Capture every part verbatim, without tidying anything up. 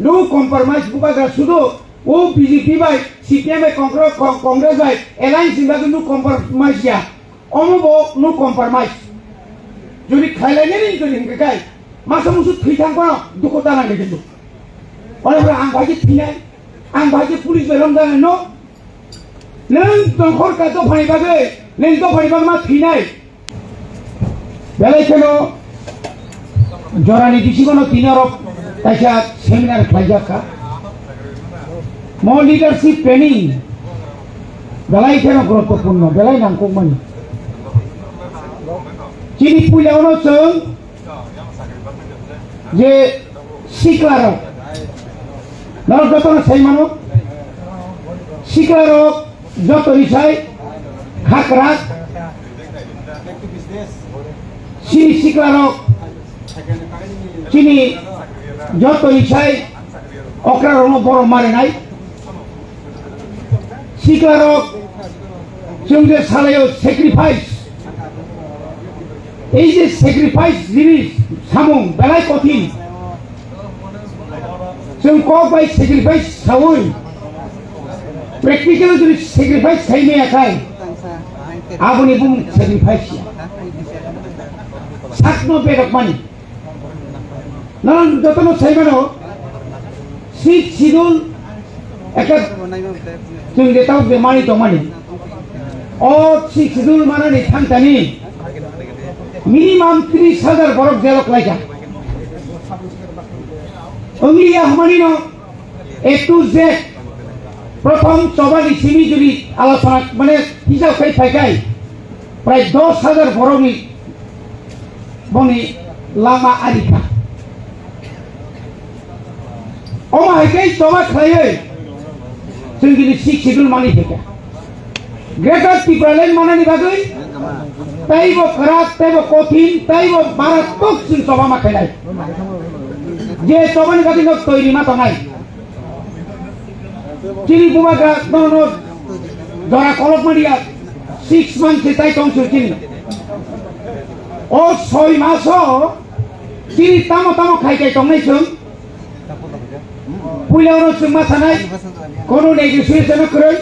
No compromise bubagra sudo o B J P bai C P M bai Congre-, Con-, Congress bai alliance ni bagwi no compromise ya. Omo bo no compromise. Jodi khailai nani jodi hingke kai masa musu thwi thang kono dukho ta nang de kintu. Ore ore ang bai khe thinai, ang bai khe police bai romjak nai no. Nwng tongkhor ka dophani bagwi, nwng dophani bagwi ma thinai. Belai kheno jorani bisingono tini oro kaisa seminar khlaijak kha. Mo leadership training belai kheno guruttopurno, belai nangkukmani. Chini puila ono chwng je siklarok, norok jotono sai mano, siklarok jotoni sai khakrak, chini siklarok chini jotoni sai okrarokno borok marinai. Siklarok, chwng je salaio sacrifice. Ei je sacrifice jinis samung belai kothin. Chwng kok bai sacrifice saui, practical jodi sacrifice khai maya khai, aboni bumung sacrifice ya. Sakno bedok mani. Nang jotono sai mano, Sixth Schedule ekta chwng je tau je mani tongmani. O Sixth Schedule manani thangtani minimum tris hajar borok jelo klaikha. Ongliya hwnmani no A to Z prothom chobani simi jodi alochona mane hisab khai phaikai prai dos hajar borokni boni lama ari kha. Omo hai khe choba khlaiwi chwng bini Sixth Schedule mani theka. Greater Tipraland manani bagwi teibo kwrak, teibo kothin, teibo maratok chwng choba ma khainai. Je chobani bagwi no toiri ma tongnai. Chini bubagra no no jora kolok mani ya six month se tai tong chwng chini. O soi maso chini tamo tamo khai khai tongnai chwng. Puila oro chwng ma sanai, kono negotiation kwrwi,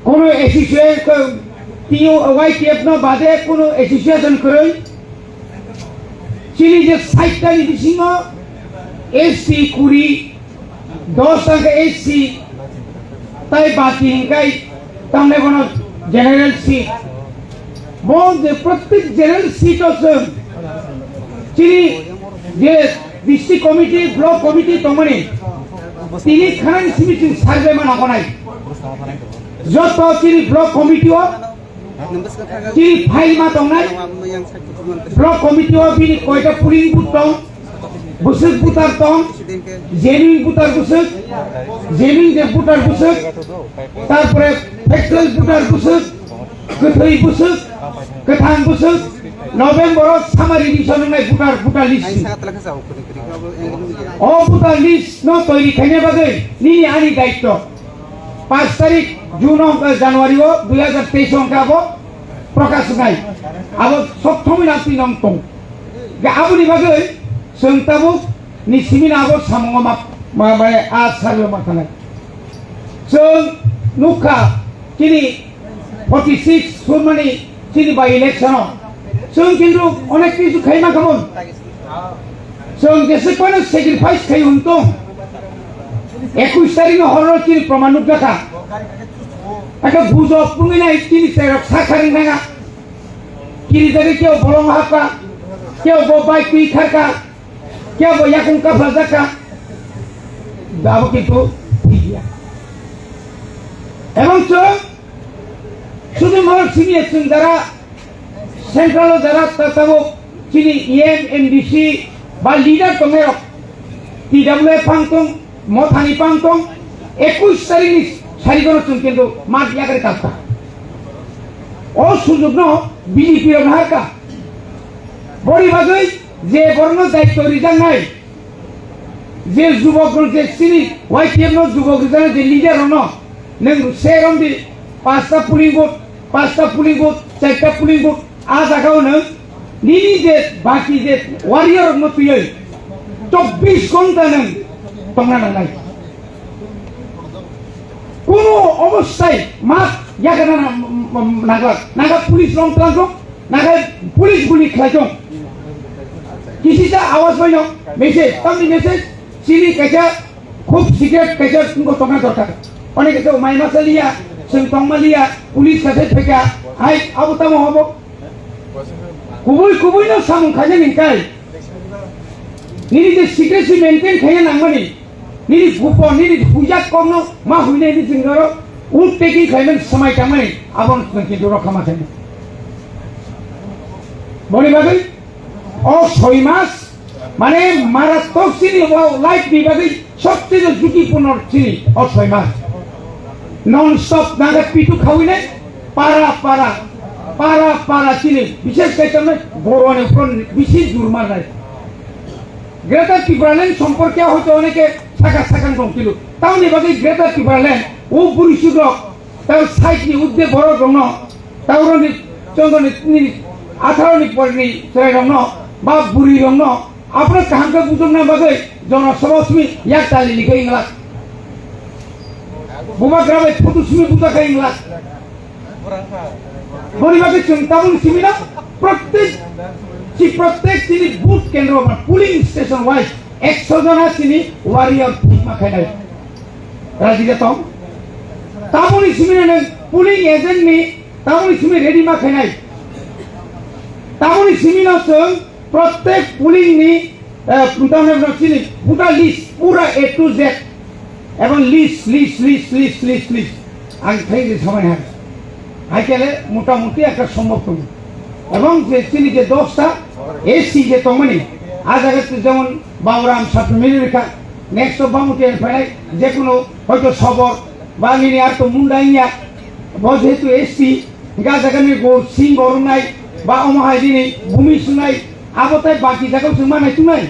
kono association, ko-, T U Y T F no bade kono association kwrwi. Chini je sait ta ni bisingo S T kuri, dos ta khe S T, tai baki hingkai Tamle bono general seat. Bo je prottek general seat o chwng chini je district committee, block committee tongmani tini khanani simi chwng survey ma nangkuknai. Joto chini block committee o chini file ma tongnai. Block committee o bini koita polling booth tong. Bwswk voter tong, genuine voter bwswk, genuine je voter bwswk, tarpore factual voter bwswk, kwthwi bwswk, kwthang bwswk, November o summary revision wngnai voter, voter list ni. O voter list no toiri khaina bagwi nini ani daityo. Panch tarik June o, January o dui hajar teis o hwnkhe abo prokash wngnai. Abo sok thomwi nang twi nong tong. Ga aboni bagwi chwng tabuk ni simi na abo samungo ma, ma, ma, a sarwi ma thanai. Chwng nukha chini forty six surmani chini by election o. Chwng kintu onek kisu khai ma khamon. Chwng jeswk phano sacrifice khai hwn tong. Ekush tarik no horo chini proman nukjakha. Aka gujo pungwi nai chini terok sakharing nanga. Kiri jagwi keo bolong hapka, keo bo bai twi kharka, keo bo yakung kapha jakka. Abo kintu thik ya. Ebong chwng sudu morok simi chwng jara central o jara ta tabuk chini E M, M D C ba leader tongnai rok T W F phang tong, Mothani pang tong, ekush tarikni sarigoro chwng kintu mat yakari kapkha. O sujukno B J P rok naharkha. Bori bagwi je borokno daityo rijaknai, je jubok rok je chini Y T F no jubok rijaknai je leader rokno nwng se romdi pasta polling booth, pasta polling booth, charta polling booth, a jagao nwng nini je baki je warrior rokno twiwi Chobbish ghonta nwng tongna nangnai. Kuno obostai mat yakana na-, nanglak. Naga police rong tlangjok, naga police guli khlaijok. Kisisa awas baino message, tamni message, chini kaisa khub secret kaisa wngkha tongna dorkar. Onek kaisa mai masa liya, chwng tongma liya, police kaisa phaikha, hai abo tamo obo. Kubui kubui no samung khaina ningkai. Nini je secrecy maintain khaina nangmani. Nini bupo, nini huijak kokno ma huinai ni jingaro. Ul taking khaimani samai tangmani. Abono chwng kintu rokha ma khaina. Boni bagwi o soi mas, mane maratok chini o life ni bagwi sobcheye jhutipurno chini o soi mas. Non stop naga pitu khawinai, para para, para para chini, bishes kai tamnai, boroni upor bisi jurma nai. Greater Tipraland somporke hoyto oneke saka sakang tong kilu. Tamni bagwi Greater Tipraland, o buri sugrok, tam side ni udde borok rokno, tauroni chondoni ni atharo ni porni chwrai rokno, ba buri rokno, Abono kaham khe bujokna bagwi Jona Sabha simi yak tali ni khe inglak. Bubagra bai photo simi bujak khe inglak. Boni bagwi chwng tabuk simi no prottek, si prottek chini booth kendro ba polling station wise ekso jona chini warrior thik ma khainai. Raji de tong. Tabuk ni simi no polling agent ni tabuk ni simi ready ma khainai. Tabuk ni simi no chwng Prottek polling ni, eh, tamni chini voter list pura A to Z. Ebong list, list, list, list, list, list. Ang thai je samai ha. Hai kele motamuti ekta sombhob tongo. Ebong je chini je dosta S C je tongmani, a jaga jemon Bauram Sapmiri rikha, next to Bamuti and Phanai, je kono hoito Sobor, ba nini ar to Munda inya, bo jehetu S C, Hingke ah jaga ni bo Singh goroknai, ba omo hai nini bumi sungnai, abo tai baki jaga o chwng manai tungnai.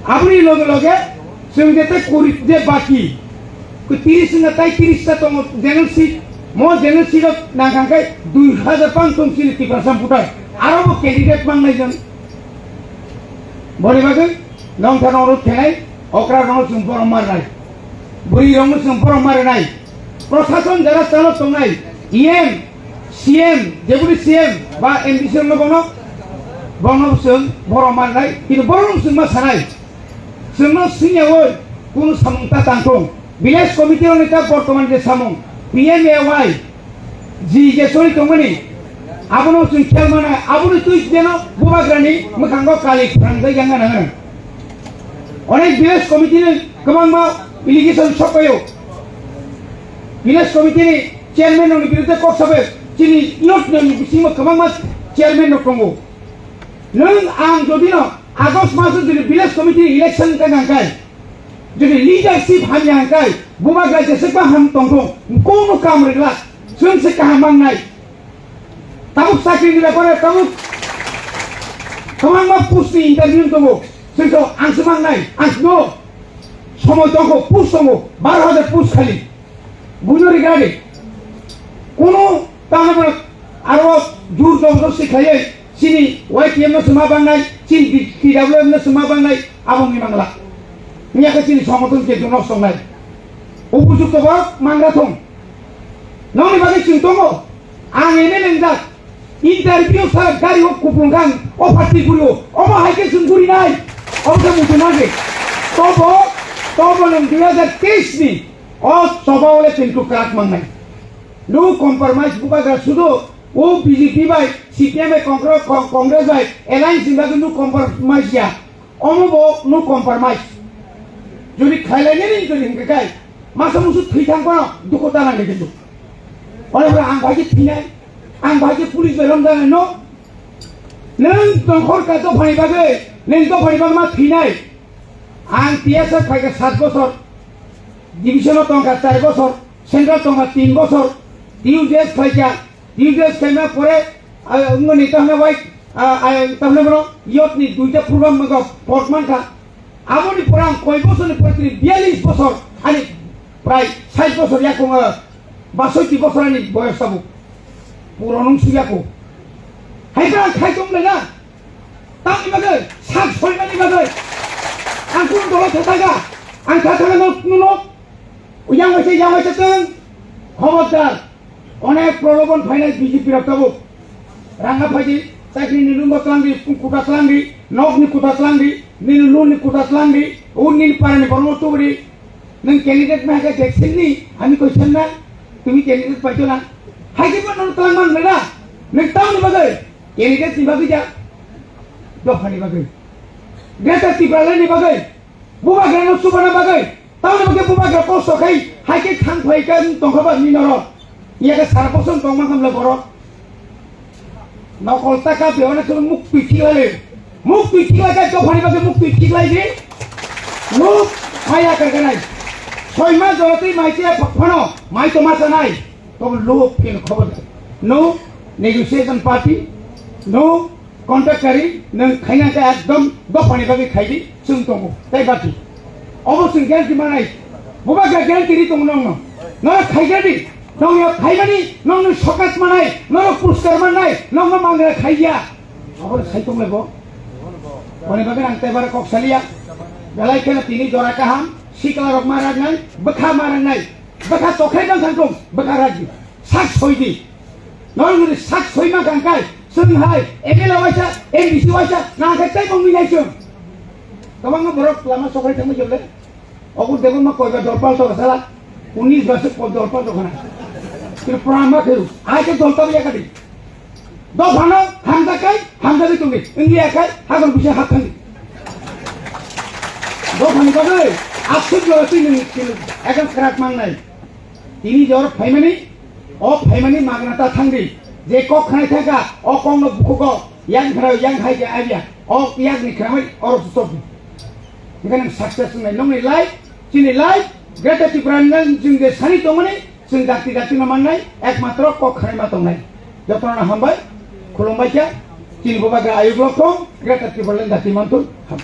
Aboni loge loge chwng je tai kori je baki, ko tiris wngkha tai tiris ta tongo general seat, mo general seat o nang kha khe dui hajar pang tong chini Tiprasa voter, aro bo candidate mangnai jang. Boni bagwi nongthar nong rok khenai, okra rok no chwng borom marnai, bwrwi rok no chwng borom marnai. Prosason jara chalo tongnai, E M, C M, Deputy C M ba M D C rok no bono, bono chwng borom marnai, kintu borom chwng ma sanai. Chwng no singya oi, kunu samung ta tang thung. Village committee rok ni ta bortoman je samung, P M A Y, G je sori tongmani, abono chwng khel mana, aboni twi jeno bubagrani mwkhango kali phrang jai yang nang. Onek village committee ni kwbangma allegation sokpaio. Village committee ni chairman rokni birudde kok sabai chini youth ni bisingo kwbangma chairman rok tongo. Nwng ang jodi no August maso jodi village committee ni election wngkha nang kai, jodi leadership hamya hwnkhe, bubagra jeswkma ham tongthung, kunu kam rwglak, chwng se kaham mangnai. Tabuk chakri ni bepare tabuk kwbangma post ni interview tongo, chwng so ang se mangnai, ang no somoi tongkho, post tongo, baro hajar post khali. Buino rigrani. Kunu tamo aro jur jobor sikhlaiwi chini Y T M no sima bangnai, chini T W F no sima bangnai, abo wngwi mangla. Wngya khe chini somoton ke duno songnai. Upojukto borok mangra thung. Nokni bagwi chwng tongo. Ang M L A wngjak. Interview sa gari o kupulung kang o party guri o. Omo hai khe chwng guri nai. Omo khe muchung nai. Tobo, tobo nwng dui hajar teis ni. O choba ole chintu kwrak mangnai. No compromise bubagra sudo o B J P bai C P M bai Congre-, Con-, Congress bai alliance ni bagwi no compromise ya. Omo bo no compromise. Jodi khailai nini jodi hingke kai masa musu thwi thang kono dukho ta nang kintu. Ore bra ang bhai thwinai, ang bhai police bai rom janai no. Neng tongkhor ka dophani bagwi, neng dophani bagwi ma thwinai. Ang T S F phaikha sat bosor, division o tongkha char bosor, central tongkha tin bosor, T U J S phaikha, T U J S khaima pore, ah, wngmani tahna bai, ah, ah, tahna bono youth ni duita program mega port mankha. Aboni pore ang koi bosor ni pore tini biyalish bosor, ani prai sait bosor yakung, ah, basoiti bosor ani boyos tabuk. Puro nung suyako. Hai khe ang khai tong le na? Tamni bagwi, sak soimani bagwi. Ang kun dolo thataga. Ang thataga no nuno. Yang waisa, yang waisa teng. Khobordar. Onek prolobon phainai B J P rok tabuk. Ranga phaidi, chakri ni lungo twlangdi, kuta twlangdi, nok ni kuta twlangdi, nini lun ni kuta twlangdi, un nini para ni borok tubudi. Nung candidate ma khe vaccine ni, ami question na, tumi candidate paito na. Hai khe nung twlang man na. Nung tamni bagwi, candidate ni bagwi ja. Dopha ni bagwi. Greater Tipraland ni bagwi. Bubagra no chubana bagwi, tamoni bagwi bubagra kosto khai, hai khe thang phai khe tongkha ba ni norok. Iya khe sara bosong tongma hamle borok. Nokol taka be onek sono muk twi thik lai le. Muk twi thik lai khe dophani bagwi muk twi thik lai di. Muk maya kar kanai. Soi mas jora twi mai che phano mai to ma sanai. Tong lo phin khobor. No negotiation party, no contract kari, nang khaina khe ekdom dophani bagwi khaidi, chwng tongo, tei bati. Obo chwng guarantee manai, bubagra guarantee ri tongo nongno. Norok khaigadi, nongno khaimani, nongno sokat manai, norok puruskar manai, nongno mangra khaiya. Obo sai tonglai bo. Boni bagwi ang tei bara kok saliya. Belai kheno tini jora kaham, sikla rok ma ragnai, bwkha ma ragnai. Bwkha tokhai dang thang tong, bwkha rajdi. Sak soi di. Nor nuri sak soi ma kang kai. Sung hai, M L A waisa, M D C waisa, na khe tei bong minai sung. Kabang ma borok lama sokhai thang jable. Ogur debo ma koi ba dol pal to sala. Unis ba se ko dol pal to khana. Kir pura ma khiru. Ai ke dol ta ya kadi. Dophano hamjakai, hamjagwi tongwi, wngya khai, hakon bisa hap thangwi. Dophani bagwi, aswk jora twi nwng ekdom kwrak mangnai. Tini jor phaimani, o phaimani magna ta thangdi. Je kok khnai thangkha, o kokno bukhugo, yang khnai, yang hai khe abya, o yakni khnamwi oro susokdi. Hingke nwng success wngnai, nongni life, chini life, Greater Tipraland nwng je sani tongmani, chwng dakti dakti no mannai, ekmatro kok khanai ma tongnai. Jotono hambai, khulumbai kha, chini bubagra ayuk loktong, Greater Tipraland dakti manthun, ham.